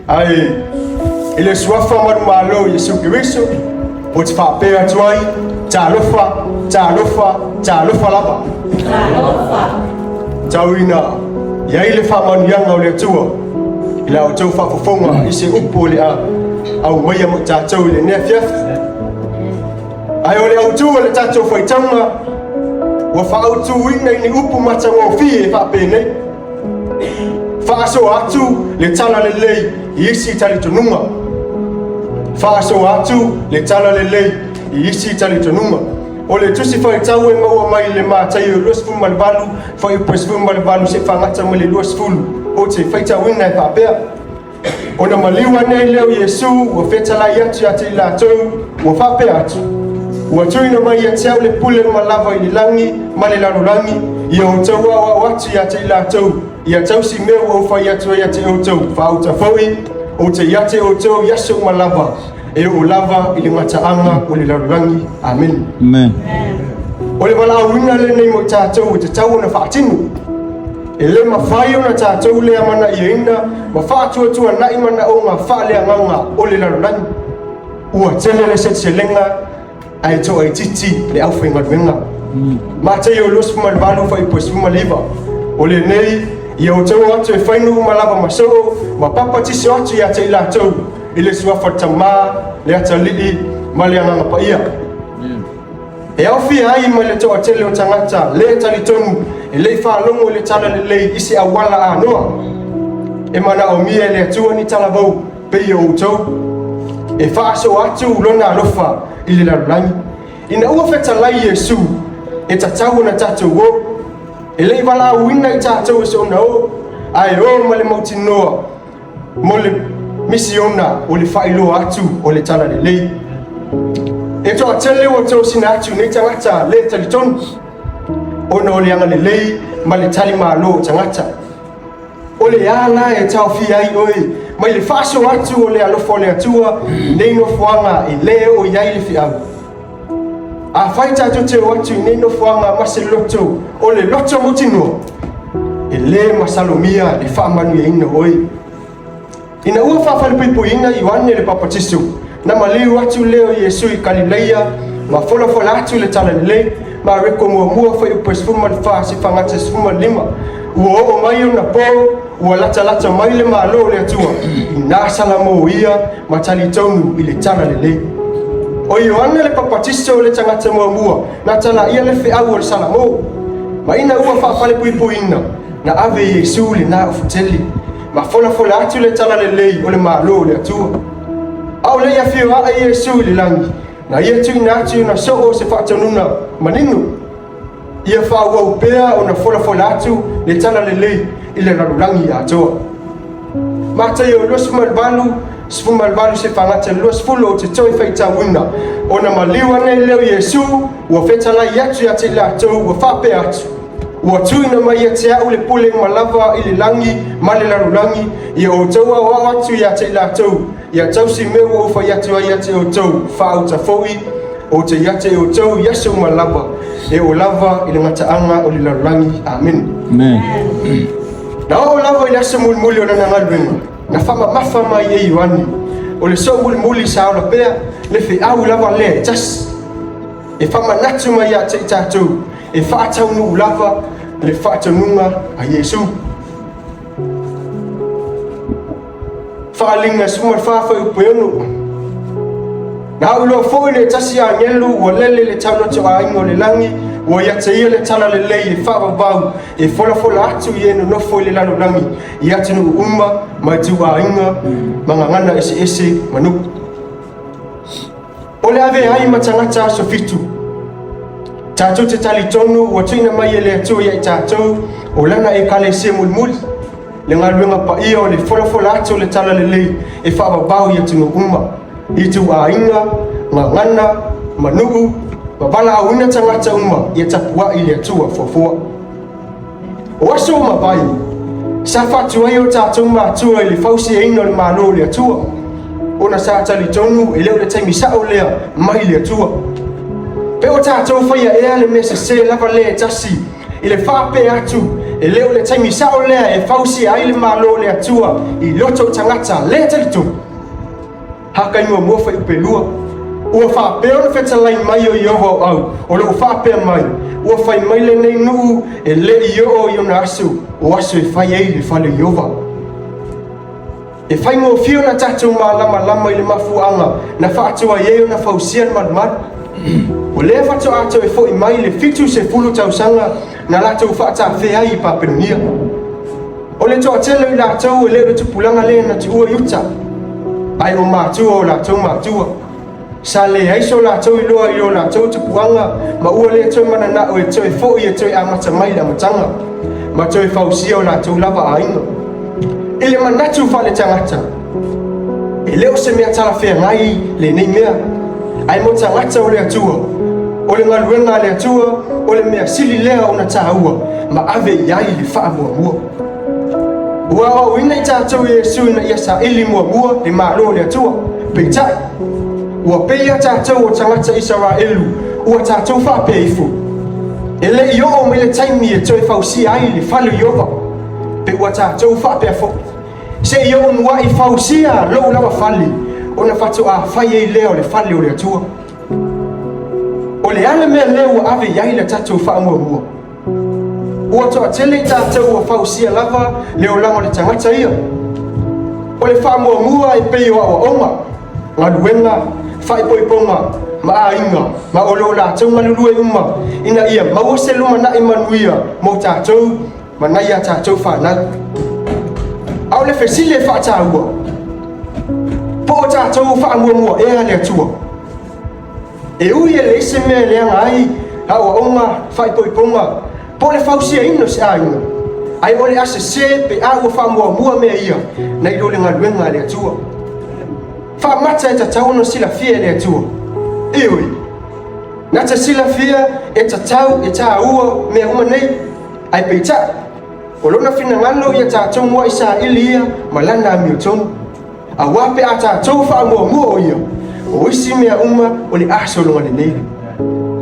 Ae i le suafa manumalo o Iesu Keriso, ou te faapea atu ai, talofa, talofa, talofa lava. Talofa. Tauina i ai le faamanuiaga o le Atua i la outou faafofoga i se upu o le a aumaia mo i tatou i lenei afiafi. Ae o le autu o le tatou faitauga ua faaautuina i ni upu matagofie e faapenei. Faasoa atu le tala lelei i isi talitonuga. Faasoa atu le tala lelei i isi talitonuga. O le tusi faitau e maua mai le Mataio 28, fuaiupu 18 seia faagata mai le 20, ou te faitauina e faapea. Ona maliu ane ai lea o Iesu ua fetalai atu ia te i latou, ua faapea atu, Ua tuuina mai ia te au le pule uma lava i le lagi ma le lalolagi, ia outou aoao atu ia te i latou, ia tausi mea ua ou fai atu ai ia te outou, faauta foi, ou te ia te outou i aso uma lava, e oo lava i le gataaga o le lalolagi. Amene. Amen. O le valaauina lenei mo i tatou e tatau ona faatino. E le mafai ona tatou le amanaiaina ma faatuatuanai manaoga faaleagaga o le lalolagi. Ua tele le seleselega ae toaitiiti le aufaigaluega. Mataio 28 fuaiupu 19. O lenei, ia outou o atu e fai nuu uma lava ma soo, ma papatiso atu ia te i latou i le suafa o le Tama, le Atalii ma le Agaga Paia. E aofia ai ma le toatele o tagata le talitonu e le i faalogo i le tala lelei i se auala anoa. E manaomia e le Atua ni talavou pei o outou e faasoa atu lona alofa i le lalolagi. Ina ua fetalai Iesu, e tatau ona tatou o. E le i valaauina i tatou e soona o, ae o ma le mautinoa mo le misiona o le faailoa atu o le tala lelei. E toatele ua tosina atu nei tagata le talitonu ona o le agalelei ma le talimalo o tagata. O le a la e taofia ai oe mai le faasoa atu o le alofa o le Atua i nei nofoaga e le oo i ai le feau? Afai tatou te o atu i nei nofoaga ma se loto o le loto mautinoa, e le masalomia le faamanuiaina o oe. Ina ua faafalepuipuiina Ioane le Papatiso, na maliu atu lea o Iesu i Kalileia ma folafola atu le talalelei, Mareko muamua fuaiupu 14 seia faagata 15. Ua oo mai ona po, ua latalata mai le Malo o le Atua, ina salamo ia ma talitonu i le talalelei. O Ioane le Papatiso le tagata muamua na talaia le feau o le salamo. Ma ina ua faafalepuipuiina, na ave Iesu lena ofutele ma folafola atu le talalelei o le Malo o le Atua. A o le i afio ae Iesu i le lagi, na ia tuuina atu i ona soo se faatonuga manino, ia faaauau pea ona folafola atu le talalelei i le lalolagi atoa. Mataio 28, 18 seia faagata le 20 ou te toe faitauina, ona maliu ane lea o Iesu ua fetalai atu ia te i latou ua faapea atu, Ua tuuina mai ia te au le pule uma lava i le lagi ma le lalolagi, ia outou aoao atu ia te i latou, ia tausi mea ua ou fai atu ai ia te outou, faauta foi, ou te ia te outou i aso uma lava, e oo lava i le gataaga o le lalolagi. Amene. Amen. Na oo lava i le aso mulimuli o lana galuega, na faamamafa mai e Ioane, o le soo mulimuli sa ola pea, le feau lava lea e tasi. E faamanatu mai ia te i tatou, e faataunuu lava le faatonuga a Iesu. Faaaliga 14 fuaiupu e 6. Na ou iloa foi le tasi agelu ua lele le taunatoaiga o le lagi, ua ia te ia le talalelei e faavavau, e folafola atu i e nonofo i le lalolagi, i atunuu uma ma ituaiga ma gagana eseese ma nuu. O le avea ai ma tagata aso fitu. Tatou te talitonu ua tuuina mai e le Atua ia i tatou o lana Ekalesia mulimuli, le galuega paia o le folafola atu o le talalelei e faavavau i atunuu uma, ituaiga, gagana, ma nuu, ma valaauina tagata uma ia tapuai i le Atua fuafua. O aso ua mavae, sa faatuai o tatou matua i le fausiaina o le Malo o le Atua, ona sa talitonu e le o le taimi sao lea mai le Atua. Pe o tatou faia ea le mea sese lava lea e tasi i le faapea atu E le o le taimi sa'o lea e fausia ai le Malo o le Atua i loto o tagata le talitonu. Hakai 1 fuaiupe 2. Ua faapea ona fetalai mai o Ieova o au, o loo faapea mai, ua fai mai lenei nuu e le i oo i ona aso, o aso e fai ai le fale o Ieova. E faigofie ona tatou malamalama i le mafuaaga na faatuai ai ona fausia le malumalu. O lea faatoa toe foi mai le 70 tausaga na latou faatafea ai i Papelonia. O le toatele o i latou e le o le tupulaga lea na tuua i uta, ae o matua o latou matua. Sa leai so latou iloa i o latou tupuaga ma ua le toe mananao e toe foi e toe amata mai le amataga ma toe fausia o latou lava aiga. I le manatu faaletagata, e le o se mea talafeagai lenei mea, ae mo tagata o le Atua, o le galuega a le Atua o le mea sili lea ona taua ma ave i ai le faamuamua. Ua aoaoina i tatou e Iesu ina ia saili muamua le Malo o le Atua. Peitai, ua pei a tatou o tagata Isaraelu ua tatou faapea ifo, e le i oo mai le taimi e toe fausia ai le fale o Ieova, pe ua tatou faapea foi, se i ou muai fausia lou lava fale, ona faatoa fai ai lea o le fale o le Atua. O le a le mea lea ua ave i ai le tatou faamuamua? Ua toatele i tatou ua fausia lava le olaga o le tagata ia. O le faamuamua e pei o aoaoga, galuega, faaipoipoga ma aiga, ma o lo o latou galulue uma ina ia maua se lumanai manuia mo tatou ma nai a tatou fanau. A o le fesili e faataua, po o tatou faamuamua ea le Atua? E ui e leai se mea e leaga ai aoaoga, faaipoipoga, po o le fausiaina o se aiga, ae o le a sese pe a ua faamuamua mea ia nai lo le galuega a le Atua. Faamata e tatau ona silafia e le Atua. Ioe, na te silafia e tatau e taua mea uma nei, ae peitai, o lona finagalo ia tatou muai saili ia ma lana amiotonu. Aua pe a tatou faamuamua o ia, o isi mea uma o le a sologa lelei.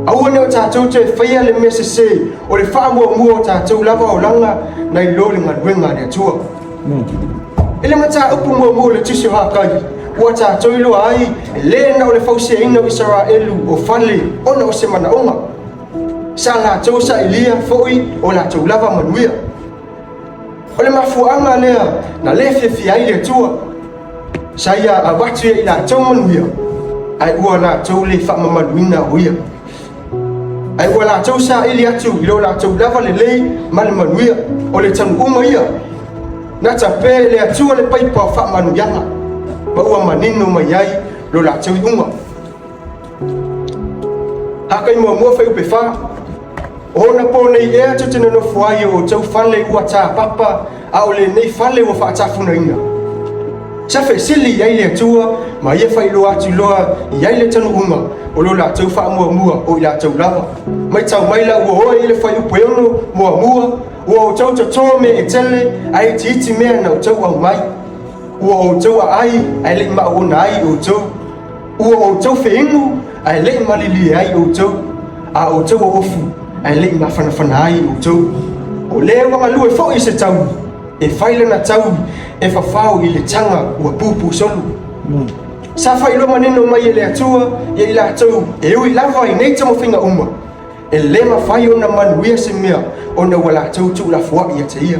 Aua ne o tatou toe faia le mea sese o le faamuamua o tatou lava olaga nai lo le galuega a le Atua. I le mataupu muamua o le tusi o Hakai, ua tatou iloa ai e le na o le fausiaina o Isaraelu o fale ona o se manaoga. Sa latou sailia foi o latou lava manuia. O le mafuaaga lea na le fiafia ai le Atua. Sa ia avatu ia i latou manuia, ae ua latou le faamamaluina o ia. Ae ua latou saili atu i lo latou lava lelei ma le manuia. O le taunuuga ia, na tape e le Atua le paipa o faamanuiaga, ma ua manino mai ai lo latou iuga. Hakai 1 fuaiupe 4. O ona po nei ea tou te nonofo ai i o outou fale ua tapapa, a o lenei fale ua faatafunaina? Sa fesili i ai le Atua ma ia faailoa atu loa i ai le taunuuga o lo latou faamuamua o i latou lava. Matau mai la ua oe i le fuaiupu e 6 muamua, ua outou totō mea etele, ae itiiti mea na outou aumai. Ua outou aai, ae le i maauona ai outou. Ua outou feinu, ae le i malilie ai outou, a outou oofu, ae le i mafanafana ai outou. O lea ua galue foi se tauli, e fai lana tauli, e fafao i le taga ua pupu solo. Sa faailoa manino mai e le Atua ia i latou e ui lava i nei taumafaiga uma, e le mafai ona manuia se mea ona ua latou tuulafoai ia te ia.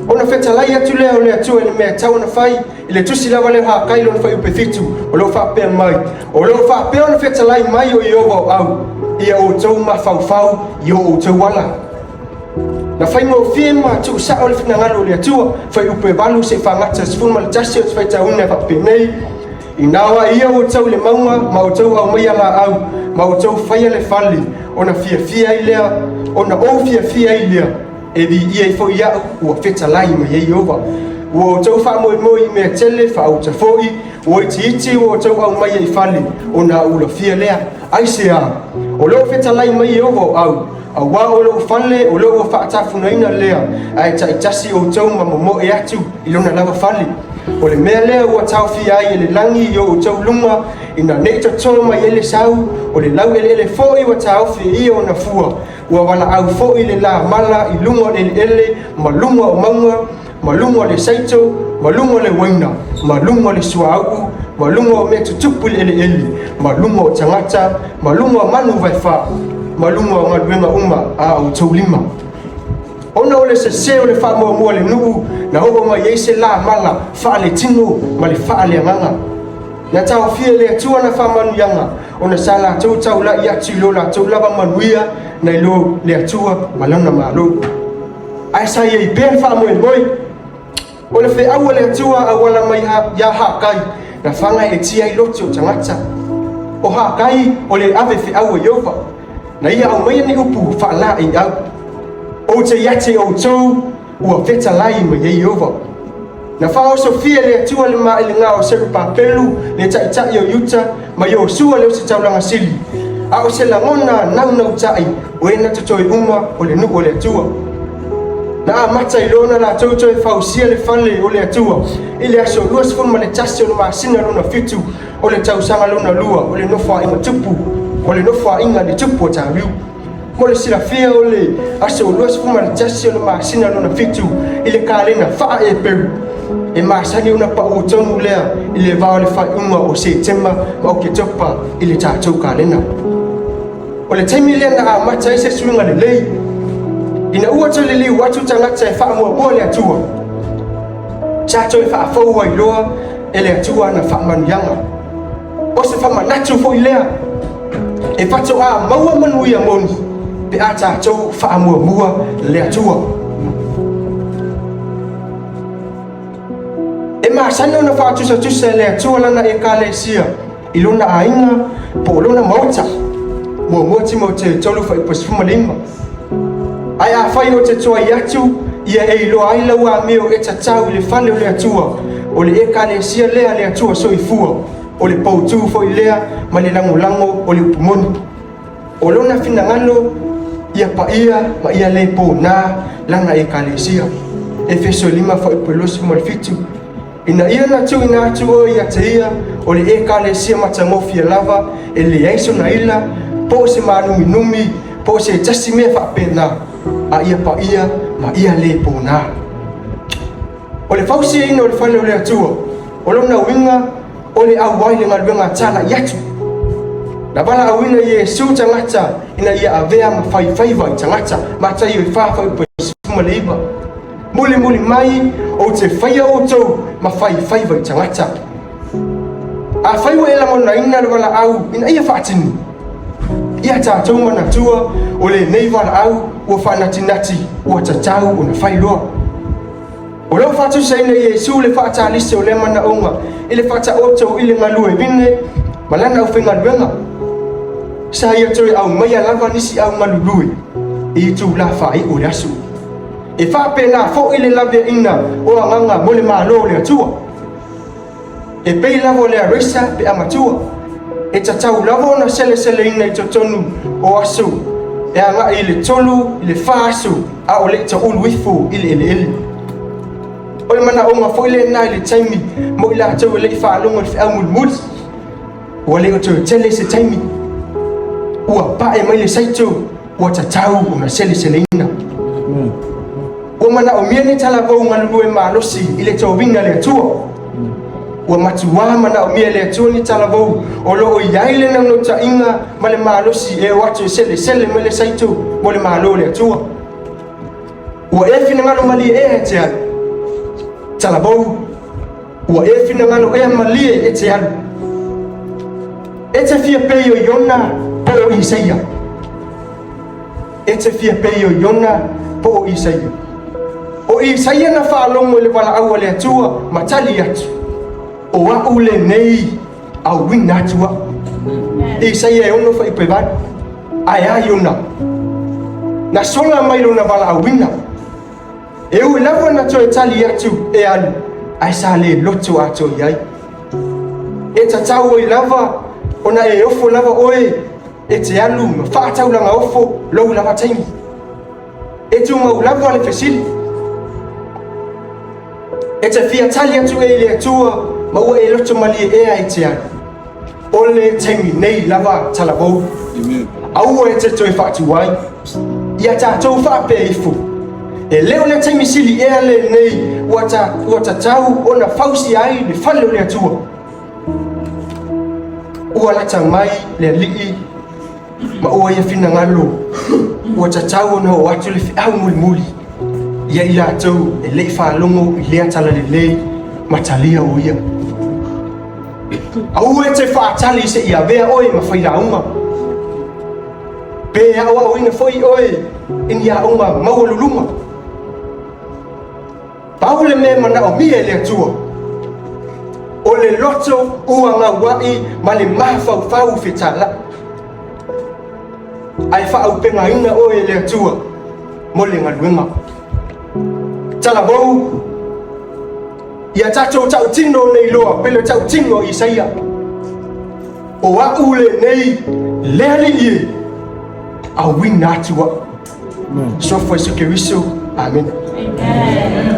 Ona fetalai atu lea o le Atua i le mea e tatau ona fai, i le tusi lava lea o Hakai lona fuaiupe 7, o lo o faapea mai, o lo o faapea ona fetalai mai o Ieova o au, ia outou mafaufau i o outou ala. Na faigofie ma tuusao le finagalo o le Atua, fuaiupe 8 seia fagata 11 o te faitauina e faapenei, Ina o ai ia outou i le mauga ma outou aumaia laau ma outou faia le fale, ona fiafia ai lea, ona ou fiafia ai lea, e viia ai foi au ua fetalai mai ai Ieova. Ua outou faamoemoe i mea tele faauta foi, ua itiiti ua outou aumaia i fale, ona ulafia lea. Aisea? O lo o fetalai mai Ieova o au, auā o lou fale o lo o ua faatafunaina lea, ae taitasi outou ma momoe atu i lona lava fale. O le mea lea ua taofia ai e le lagi i o outou luga, ina ne i toto mai ai le sau, o le laueleele foi ua taofi e ia ona fua, ua valaau foi le la mala i luga o le eleele ma luga o mauga, ma luga o le saito, ma luga o le uaina, ma luga o le suauu, ma luga o mea tutupu i le eleele, ma luga o tagata, ma luga o manu vaefa, ma luga o galuega uma a outou lima. Ona o le sese o le faamuamua a le nuu, na oo mai ai se la mala faaletino ma le faaleagaga. Na taofia e le Atua ana faamanuiaga, ona sa latou taulai atu i lo latou lava manuia nai lo le Atua ma Lona Malo. Ae sa i ai pea le faamoemoe. O le feau a le Atua auala mai ia Hakai, na fagaeetia ai loto o tagata. O Hakai o le ave feau a Ieova, na ia aumaia ni upu faalaeiau. Ou te ia te outou ua fetalai mai ai Ieova. Na faaosofia e le Atua le maelega o Serupapelu le taitai o Iuta ma Iosua le ositaulaga sili, a o se lagona naunautai o e na totoe uma o le nuu o le Atua. Na amata ai loa ona latou toe fausia le fale o le Atua i le aso 21 o le masina lona fitu o le tausaga lona lua o le nofoaiga tupu o le nofoaiga a le tupu o Tariu. Mo le silafia o le aso 21 o le masina lona fitu i le kalena faa-Eperu, e masani ona pau tonu lea i le va o le faaiuga o Setema ma Oketopa i le tatou kalena. O le taimi lea na amata ai se suiga lelei, ina ua toe liliu atu tagata e faamuamua le Atua, sa toe faafou ai loa e le Atua ana faamanuiaga. O se faamanatu foi lea e faatoa maua manuia moni pe a tatou faamuamua le Atua. E masani ona faatusatusa e le Atua lana Ekalesia i lona aiga po o lona maota. 1 Timote 3:15. Ae afai ou te tuai atu, ia e iloa ai lau amio e tatau i le fale o le Atua, o le Ekalesia lea a le Atua soifua, o le poutu foi lea ma le lagolago o le upu moni. O lona finagalo ia paia ma ia le pona lana Ekalesia. Efeso 5:27. Ina ia na tuuina atu oe ia te ia, o le Ekalesia matagofie lava, e leai sona ila, po o se mānuminumi, po o se tasi mea faapena, a ia paia ma ia le pona. O le fausiaina o le fale o le Atua, o lona uiga o le auai le galuega talai atu. Na valaauina Iesu tagata ina ia avea ma faifaiva i tagata, Mataio 4:19. Mulimuli mai ou te faia outou ma faifaiva i tagata. Afai ua e lagonaina le valaau ina ia faatino, ia tatou manatua o lenei valaau ua faanatinati ua tatau ona fai loa. O lou faatusaina e Iesu le faatalise o lea manaoga i le faataoto i le galuevine ma lana aufaigaluega. Sa ia toe aumaia lava nisi au galulue i itulā faaiu o le aso. E faapena foi le laveaiina o agaga mo le Malo o le Atua. E pei lava o le araisa pe a matua, e tatau lava ona seleseleina i totonu o aso e agai i le 3 i le 4 aso a o le i taulu ifo i le eleele. O le manaoga foi lena i le taimi mo i latou e le i faalogo i le feau mulimuli. Ua le o toe tele se taimi, ua pae mai le saito, ua tatau ona seleseleina. Ua manaomia ni talavou galulue malosi i le toviga a le Atua. Ua matuā manaomia e le Atua ni talavou o lo o i ai le naunautaiga ma le malosi e o atu e selesele mai le saito mo le Malo o le Atua. Ua e finagalo malie ea e te alu? Talavou, ua e finagalo ea malie e te alu? E te fia pei o Iona po o Isaia? E te fia pei o Iona po o Isaia? O Isaia na faalogo i le valaau a le Atua ma tali atu, O au lenei, auina atu au. Isaia e 6:8. Ae a Iona? Na sola mai lona valaauina. E ui lava na toe tali atu e alu, ae sa le loto atoa i ai. E tatau ai lava ona e ofo lava oe e te alu ma faataulaga ofo lou lava taimi. E tumau lava le fesili. E te fia tali atu ea i le Atua ma ua e loto malie ea e te alu. O le taimi nei lava talavou. Aua e te toe faatuai. Ia tatou faapea ifo, E le o le taimi sili ea lenei ua, ta, ua tatau ona fausia ai le fale o le Atua. Ua lata mai le Alii ma ua ia finagalo ua tatau ona oo atu le feau mulimuli ia i latou e le i faalogo i lea talalelei ma talia o ia. Aua e te faatali se i avea oe ma failauga, pe aoaoina foi oe i ni aoga maualuluga. Pau le mea e manaomia e le Atua, o le loto ua gauai ma le mafaufau fetalai. Ae faaaupegaina oe e le Atua mo le galuega. Talavou, ia tatou tautino nei loa pei le tautino a Isaia. O a'u lenei le Alii e, auina atu a'u. Sofa Iesu Keriso. Amene. Amen.